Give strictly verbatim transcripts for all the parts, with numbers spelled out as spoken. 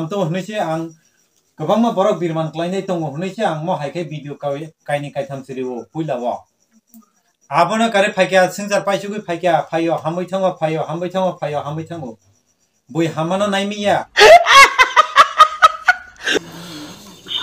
kaham tongo hwnwi se ang kwbangma borok birman klainai tongo hwnwi se ang mo hai khe video kai-, kainwi kaitham siri o puila o. Abono kare phaikha, swngchar paisugwi phaikha, phaio, hamwi thango, phaio, hamwi thango, phaio, hamwi thango. Bui hamano naimiya.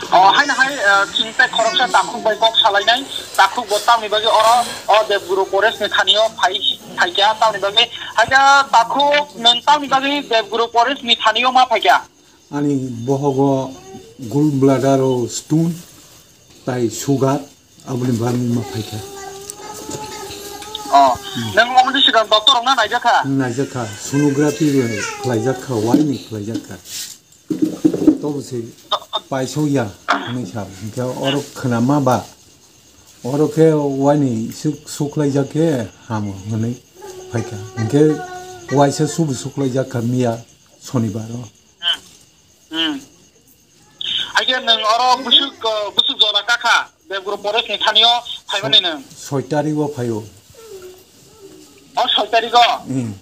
O, haino hai, eh, chini tei khoroksa takhuk bai kok salainai, takhuk bo tamni bagwi oro, o Devguru Forest ni thanio phai, phaikha, tamni bagwi, haikhe takhuk nwng tamni bagwi Devguru Forest ni thanio ma phaikha? Ani bohogo gallbladder o stone tai sugar, aboni bagwi ma phaikha. O, nwng omo ni swkang doctor rokno naijakha? Naijakha, sonography bo khlaijakha, waini khlaijakha. Tobo se paisokya hwnwi sa, hwnkhe oro khwnama ba, oro khe waini suk-, suklaijak khe hamo hwnwi phaikha, hwnkhe waisa subu suklaijak kha miya sonibaro. Hmm. Aike nwng oro busuk, uh, busuk jora kakha, Devguru Forest ni thanio phaimani nwng? Soi tarik o phaio. O soi tarik o? Hmm.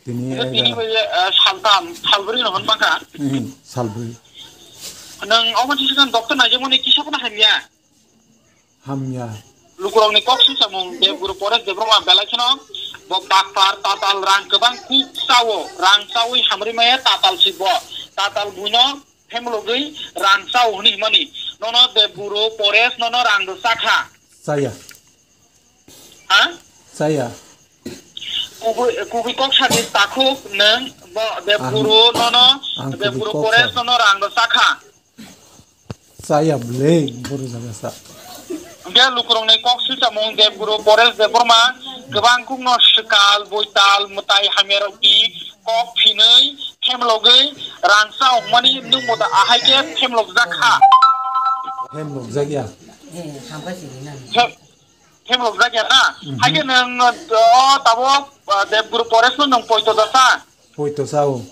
Tini tini egar. Bai, uh, saltam, salbrwi no hwn bangkha? Hmm, salbrwi. Nwng omo tisi kan doctor naijakmani kisa phano hamya? Hamya. Lukurokni kok singsamung, Devguru Paresh Debbarma belai kheno bo bakpar tatal rang kwbang kuk chao, rang chawi hamri maya tatal si bo. Tatal buino phemlogwi rang chao hwnwi himani. Nono Devguru Paresh nono rang do chakha. Chaya. Ha? Chaya. Kubui, kubui kok sadi takhuk nwng bo Devguru nono, ang kubui Devguru kok Paresh sa. Nono rang do chakha. Chaya bwle, boro jaga sa. Hwnkhe lukurokni kok silchamung Devguru Paresh Debbarma kwbang kukno swkal, boital, mwtai hamyarokni kok phinwi phemlogwi rang cha hwnmani nwng bo da ahai khe phemlokjak kha. Phemlokjak ya. Phe-, phemlokjak ya na? Mhm. Hai khe nwng, o, tabuk, o, Devguru Paresh no nwng poito da sa? Poito sao,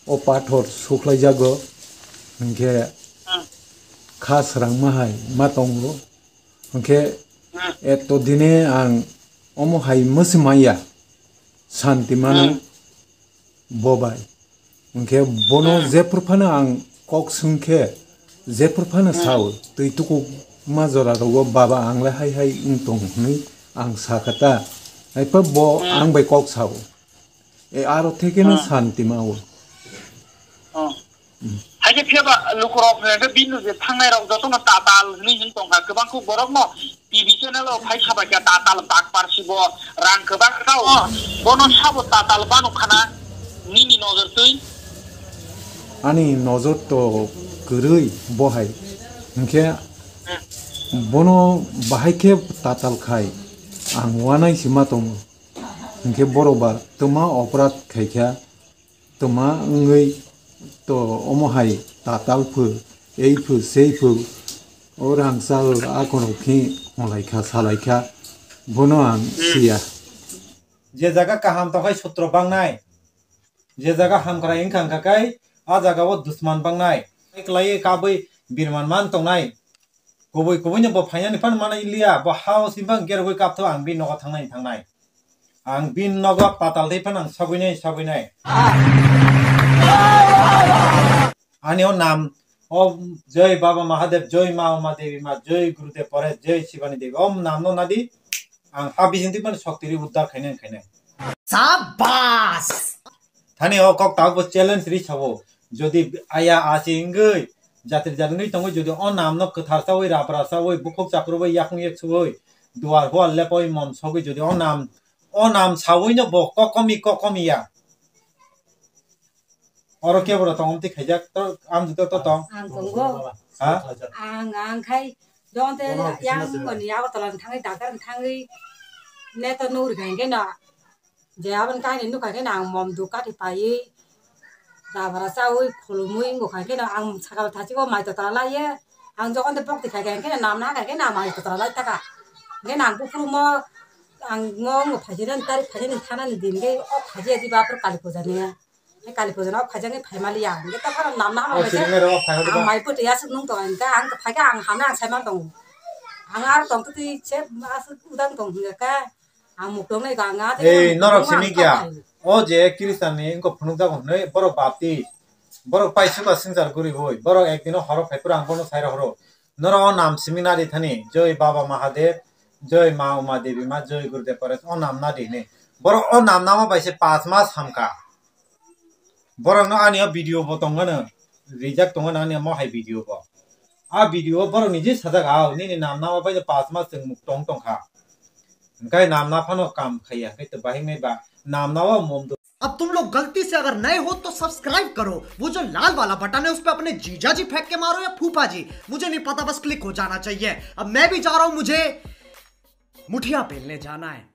o pathor suklaijak go, hwnkhe hmm. Kha swrangma hai ma tongo, hwnkhe hmm. Eto dine ang omo hai mwswmaya, santi mano hmm. Bo bai, hwnkhe bono hmm. Jephru phano ang kok swngkhe, jephru phano hmm. Sao, twi tukuk ma jora rogo baba ang le hai hai wng tong hwnwi ang sakha ta, hai pha bo hmm. Ang bai kok sao. E aro thekeno hmm. Santi ma o. Oh. Hmm. Hai khe phiya ba lukurok hwnkhe bini je thangnai rok jotono tatal hwnwi hin tongkha, kwbang kuk borokno T V channel o phai sabaikha tatal bakpar si bo rang kwbang kha o. Bono sabo tatal banu khana nini nojor twi? Ani nojor to kwrwi bo hai. Hwnkhe hmm. Bono bahai khe tatal khai ang wanai si ma tongo. Hwnkhe borok ba twma oporad khaikha, twma wngwi to omo hai tatal phu, ei phu, sei phu, o rangchal akhorok khe hwnlaikha, salaikha, bono ang hmm. Siya. Je jaga kaham tongkhai sutro bangnai, je jaga hamkrai wngkha wngkha kai, a jaga o dusman bangnai. Kwlaiwi kabwi birman man tongnai. Kubui kubui no bo phainani phano mana iliya, bo ha o simi phano gerogwi kaptho ang bini nogo thangnai thangnai. Ang bini nogo patal tei phano ang sagwi nai sagwi nai. Ani o nam o Jai Baba Mahadev, Jai Ma Uma Devi Ma, Jai Gurudev Paresh, Jai Shivani Devi. O nam no nadi ang ha bising twi phano shokti ri uddar khainai khainai. Sabas! Thani o kok tabuk bo challenge ri sabo. Jodi aya asi wngwi jatri jatri wngwi tongwi jodi o nam no kwthar sawi, rabra sawi, bukhuk chakrubwi, yakung yek suwi, duar huar lepoi, mom sogwi jodi o nam, o nam sawi no bo kokomi kokomi ya. Oro keboro tong omtwi khaijak to, amjwk to, to tong. Ang tongo. Ha? Ang, ang khai, donte yang mani yago tolan thangwi, dakar thangwi, neto nuri khai khe no. Je aboni kainwi nukha khe ang mom duk kathi paiwi Tabara chawi khulumwi wngkha khe ang sakal thachigo mai totra laiye. Ang jokhon de pokti khai khai khe namna khai khe na mai totra lai taka. Khe nang buphuru mo ang mo wngkha phaijani tarik phaijani thanani din khe o phaji adi bapur Kali puja ni. Khe Kali puja no phaijani phaimali ang. Khe ta phano namna hama O khe sini ro phai hodi ang ba. Mai poti asuk nung to ang khe ang khe phai khe ang hamna ang sai man tong. Ang ar tong twi che asuk udang tong hingga khe. Ang mukdong nai ganga te Ei, norok mukdong simi ang gya. Kapai. O je Khristian ni wngkha phunukjago hwnwi borok bapti. Borok paisuka swngchar guriwi. Borok ekdino horo phaiphuru ang bono saira horo. Norok o nam simi nadi thani. Joi Baba Mahadev, joi Ma Uma Devi Ma, joi Gurudev Pares. O nam nadi hwnwi. Borok o nam nama bai se pas mas hamkha. Borokno ani o video bo tongmano, rijak tongmano ani mo hai video bo. A video o borok ni je sajak, "Ao, nini namna o bai pas mas chwng muk tong tongkha." Hingkai namna phano kam khaiya, hingkai to bahing nai ba namna o mom do. अब तुम लोग गलती से अगर नए हो तो सब्सक्राइब करो, वो जो लाल वाला बटन है उस पे अपने जीजा जी फेंक के मारो या फूफा जी, मुझे नहीं पता, बस क्लिक हो जाना चाहिए। अब मैं भी जा रहा हूँ, मुझे मुठिया पेलने जाना है।